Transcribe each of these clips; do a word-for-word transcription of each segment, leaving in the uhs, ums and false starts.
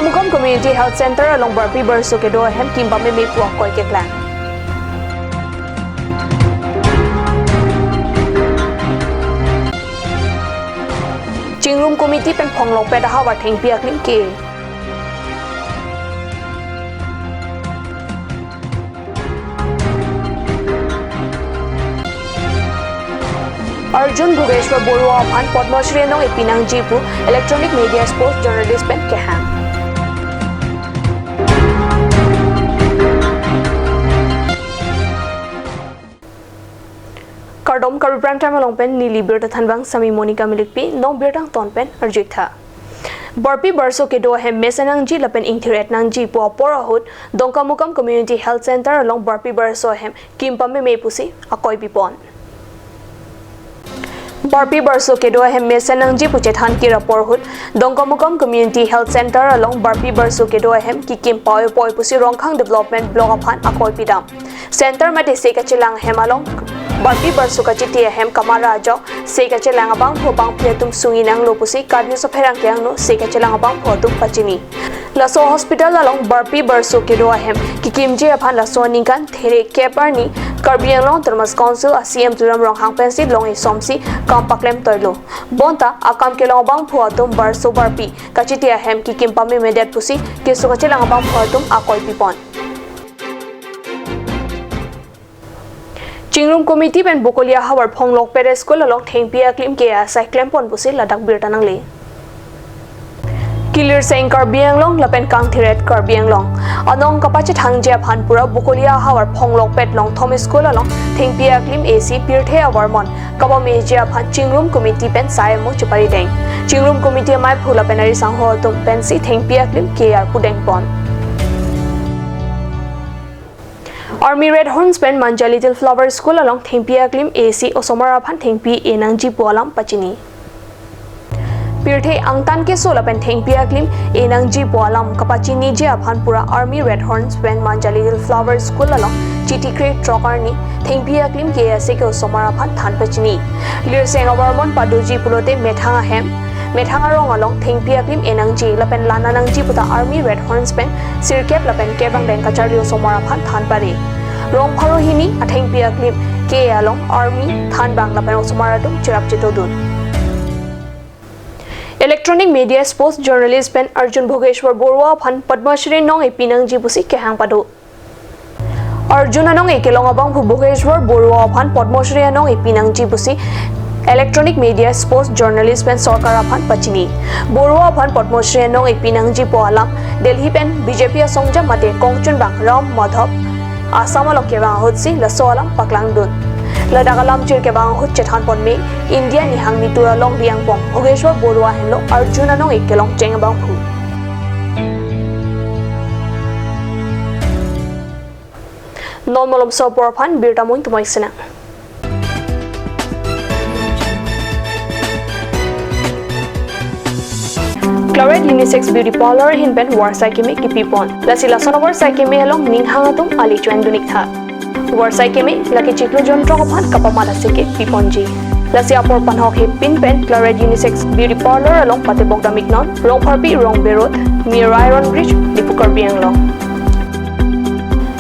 Mukom Community Health Center along Barpi Barso kedo ahem kim pameme pu akoi keklang. Chingrum Committee pen phonglokpet ahavar thengpi aklim ke. Arjun Bhogeshwar Borua aphan Padma Shri anong epi nangji pu Electronic Media Sports Journalist pen kehang. Kardom, Karbi Prime Time along pen neli birta thanbang sami Monica Milikpi, non birta angton pen arju-ik tha. Barpi Barso kedo ahem mesen nangji lapen ingthir-et nangji pu apor ahut Dongkamukam Community Health Center along Barpi Barso ahem kim pameme pusi akoi pipon. Barpi Barso kedo ahem mesen nangji pu chethan kir apor ahut Dongkamukam Community Health Center along Barpi Barso kedo ahem kikim pao-epoi pusi Rongkhang Development Block aphan akoi pidam. Center mate se kachelang ahem along Barpi Barso kachiti ahem kamara ajok se kachelang abangphu abangphi atum sung-i nanglo pusi Karbi News apherangke angno se kachelang abangphu atum pachini. Laso hospital along Barpi Barso kedo ahem kikimji aphan laso aningkan thre kep arni Karbi Anglong Autonomous Council a C E M Tuliram Ronghang pensi long-e somsi kam paklem toilo. Bonta akam kelong abangphu atum Barso Barpi kachiti ahem kikim pamemedet pusi keso kachelang abangphu atum akoi pipon. Chingrum Committee pen Bokolia ahavar phonglokpet school along thengpi aklim ke asai klempon pusi ladak birta nangle. Kilirseng Karbi Anglong lapen kangthir-et Karbi Anglong anong kapachethangji aphan pura Bokolia ahavar phonglokpet Longthom School along thengpi aklim esi pirthe avarmon kapameji aphan Chingrum Committee pen sai amo cheparideng. Chingrum Committee amaiphu lapen ari sangho atum pensi thengpi aklim ke arpu dengpon. Army Red Horns pen Manja Little Flower School along thengpi aklim esi osomar aphan thengpi e nangji pu alam pachini. Pirthe angtan keso lapen thengpi aklim e nangji pu alam kapachiniji aphan pura Army Red Horns pen Manja Little Flower School along Chiti kre throk arni thengpi aklim ke ase ke osomar aphan than pachini. Lirseng avarmon padoji pulote methang ahem, methang arong along thengpi aklim e nangji lapen lana nangji puta Army Red Horns pen sirkep lapen kevang deng kacharli osomar aphan than pare. Rong pharo hini athengpi aklim ke along Army thanbang lapen osomar atum cherap chetodun. Electronic Media Sports Journalist pen Arjun Bhogeshwar Borua aphan Padma Shri anong epi nangji pusi kehang pado. Arjun anong ekelong abangphu Bhogeshwar Borua aphan Padma Shri anong epi nangji pusi Electronic Media Sports Journalist pen sorkar aphan pachini. Borua aphan Padma Shri anong epi nangji pu alam Delhi pen B J P asongja mate kongchunbang Ram Madhav Assam along kevang ahutsi laso alam paklangdun. Ladak alam chir kevang ahut chethanpon me India nihang nitur along riangpong Bhogeshwar Borua henlo Arjun anong ekelong cheng abangphu. Non malomso apor aphan birta mun tumoi sena. Claret Unisex Beauty Parlor ahin pen varsai keme kipipon. Lasi lason avarsai keme along ninghang atum ali chuan dunik tha. Varsai keme lake chiklo jontro aphan kapamat aseke piponji. Lasi apor panhok hepin pen Claret Unisex Beauty Parlor along patebok damiknon, Rongpharpi Rongbe Road, near Iron Bridge, Diphu Karbi Anglong.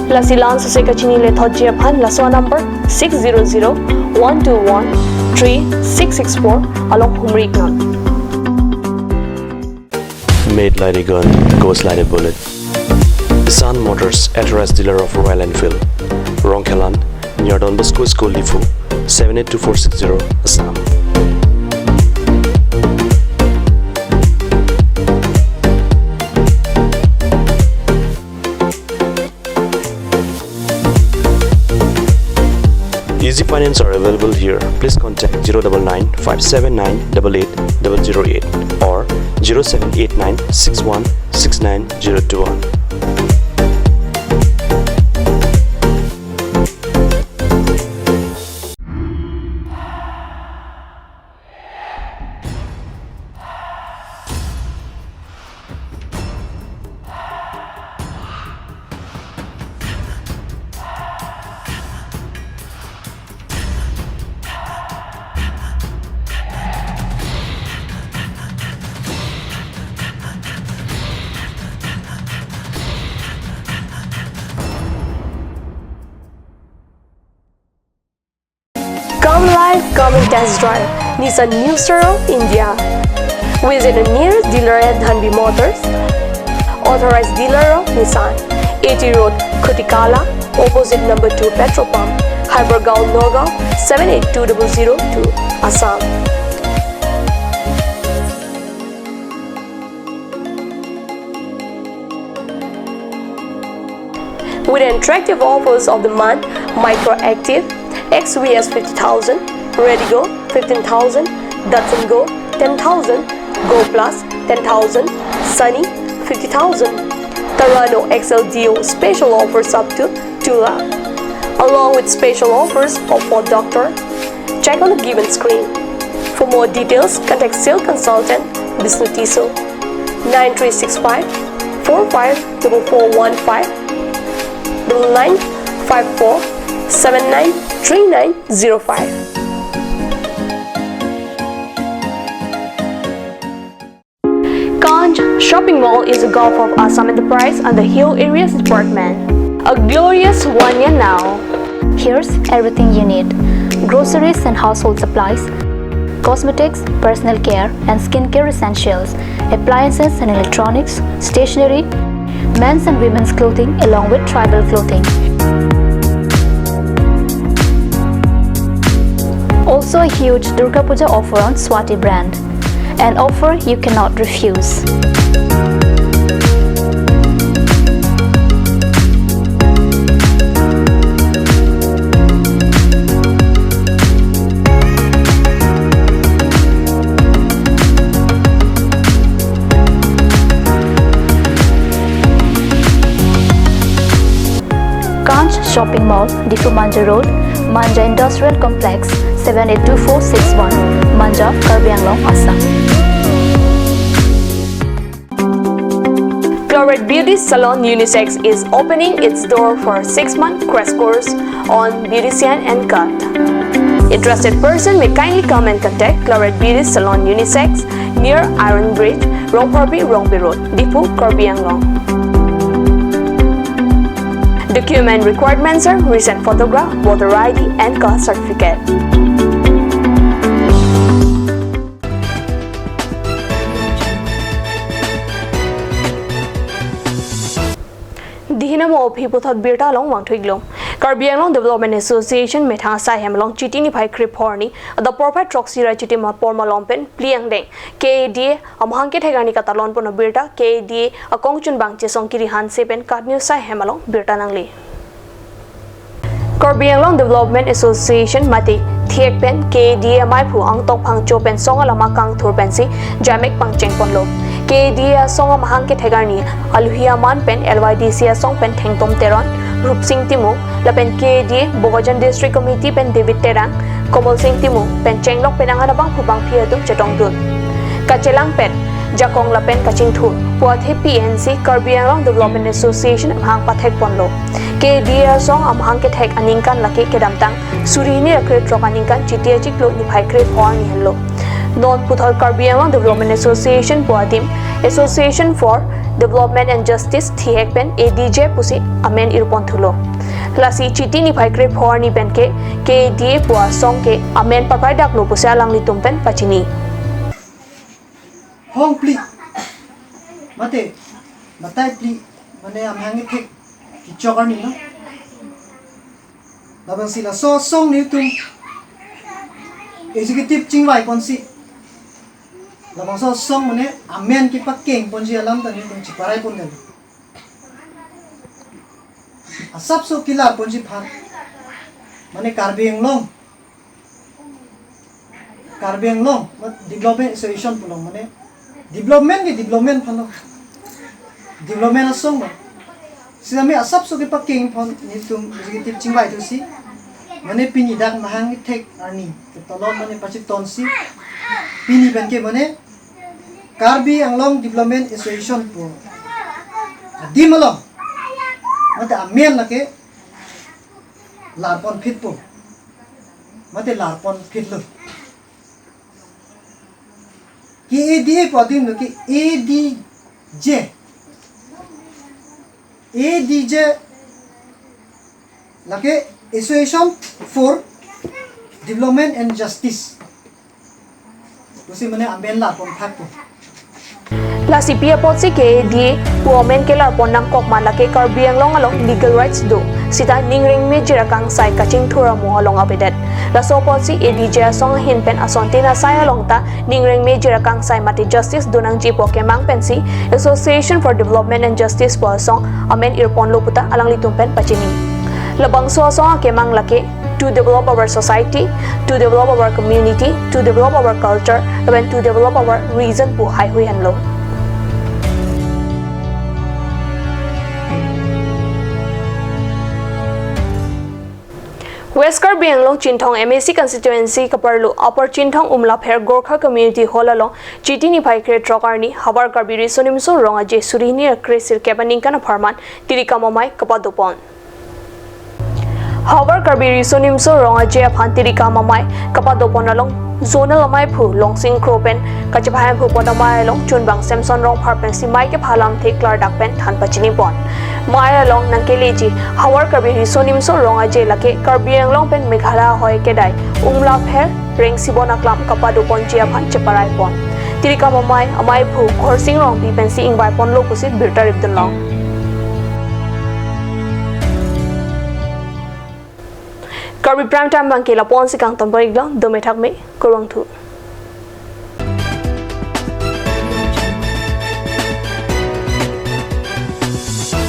Lasi la-an sose kachini lethotji aphan laso number six zero zero one two one three six six four along humri iknon. Made like a gun, goes like a bullet. Sun Motors, authorized dealer of Royal Enfield. Rongkhelan, near Don Bosco School, Diphu, seven eight two four six zero, Assam. Easy finance are available here. Please contact zero double nine five seven nine double eight double zero eight or zero seven eight nine six one six nine zero two one. Coming test drive Nissan New Star of India. Visit a nearest dealer at Dhanvi Motors, authorized dealer of Nissan, A T Road, Khutikala, opposite number two petrol pump, Hypergaon, Nagaon, seven eight two double zero two, Assam. With attractive offers of the month, Micra Activa, X V S fifty thousand, Redigo fifteen thousand, Datsun Go ten thousand, Go Plus ten thousand, Sunny fifty thousand, Terrano X L D O special offers up to two lakh, along with special offers of Ford Doctor. Check on the given screen. For more details, contact sales consultant Bisnu Tisso, nine three six five four five double four one five, double nine five four seven nine three nine zero five. Kanch Shopping Mall is a gulf of Assam Enterprise and the Hill Areas Department. A glorious one year now. Here's everything you need: groceries and household supplies, cosmetics, personal care and skincare essentials, appliances and electronics, stationery, men's and women's clothing along with tribal clothing. Also a huge Durga Puja offer on Swati brand. An offer you cannot refuse. Kanch Shopping Mall, Diphu Manja Road, Manja Industrial Complex, seven eight two four six one, Manja, Karbi Anglong, Assam. Claret Beauty Salon Unisex is opening its door for six-month crash course on beautician and cut. Interested person may kindly come and contact Claret Beauty Salon Unisex near Iron Bridge, Rongpharpi, Rongpi Road, Diphu, Karbi Anglong. Document requirements are recent photograph, voter I D and caste certificate. Dihina mo aphi puthot birta along vangthu-iklo. Karbi Anglong Development Association methang asai hem along Chiti niphai krephorni adap porphai throksi ra Chiti ma porma lom pen phli angdeng K A D A amahang kethek arni katalon pon abirta K A D A akongchunbang Chesong Kiri Hanse pen KAT News asai hem along birta nangli. Karbi Anglong Development Association mate thihek pen K A D A amaiphu Angtok Phangcho pen song alama kangthur pensi jamek pangcheng ponlo. K A D A asong amahang kethek arni aluhi aman pen L Y D C asong pen Thengtom Teron, Rupsing Timung, lapen K A D A Bokajan District Committee pen David Terang, Komol Sing Timung pen chenglok penang anabang phubang phi atum chetongdun. Kachelangpet jakong lapen kachingthur pu athe P N C, Karbi Anglong Development Association amahang pathek ponlo. K A D A asong amahang kethek aningkan lake kedamtang suri hini ra krethrok aningkan Chiti achiklo niphai krephorni henlo. Non puthot Karbi Anglong Development Association pu adim Association for Development and Justice thihek pen A D J pusi amen irpon thulo. Lasi Chiti niphai krephorni pen ke K A D A pu asong ke amen papai daklo pusi alanglitum pen pachini. Hong phli. Mate, batai phli. Mane amahang kethek kechok arni lo. Labangsi laso asong nelitum executive chingvai ponsi, labangso asong mane amen kepakeng ponji alam ta nelitum cheparai pon kali. Asapso kelar ponji aphan, mane Karbi Anglong, Karbi Anglong, mat Development Association pulo mane, development ke development aphanlo. Development asong lo. Sitame asapso kepakeng aphan nelitum executive chingvai thusi, mane pini dak mahang kethek arni ketalon mane pachitonsi, pini pen ke mane Karbi Anglong Development Association pu adim along, mate amen lake larpon phitpo. Mate larpon phitlo. K A D A pu adim lo, K A D J. A D J lake Association for Development and Justice pusi mane amen la pon thak po. Lasi pi apotsi K A D A pu amen kelar pon nangkok ma lake Karbi Anglong along legal rights do sita ning rengme jir akangsai kachingthur amo along avedet. Laso apotsi A D J asong ahin pen asontin asai along ta ning rengme jir akangsai mate justice do nangji pu akemang pensi Association for Development and Justice pu asong amen irponlo puta alanglitum pen pachini. Labangso asong akemang lake to develop our society, to develop our community, to develop our culture, even to develop our region pu haihui henlo. West Karbi Anglong Chinthong M A C constituency kaparlo Upper Chinthong Umlapher Gorkha Community Hall along Chiti niphai krethrok arni Havar Karbi Riso Nimso Rong Aje suri hini ra kresirkep aningkan apharman tirikam amei kapadopon. Havar Karbi Riso Nimso Rong Aje aphan tirikam amei kapadopon along Zonal Amei aphu Longsing Kro pen kachepahemphu pon amei along chunbang Samson Rongphar pensi mei kepha alamthe klardak pen than pachinipon. Mei along nangkeleji Havar Karbi Riso Nimso Rong Aje lake Karbi Anglong pen Meghalaya ahoi kedai Umlapher Rengsibon aklam kapadoponji aphan cheparaipon. Tirikam amei amei aphu Khorsing Rongpi pensi ingvaiponlo pusi birta ripdunlong. Karbi Prime Time abangke lapu-ansi kangtonpon-iklo, dome thakme, kurvangthu.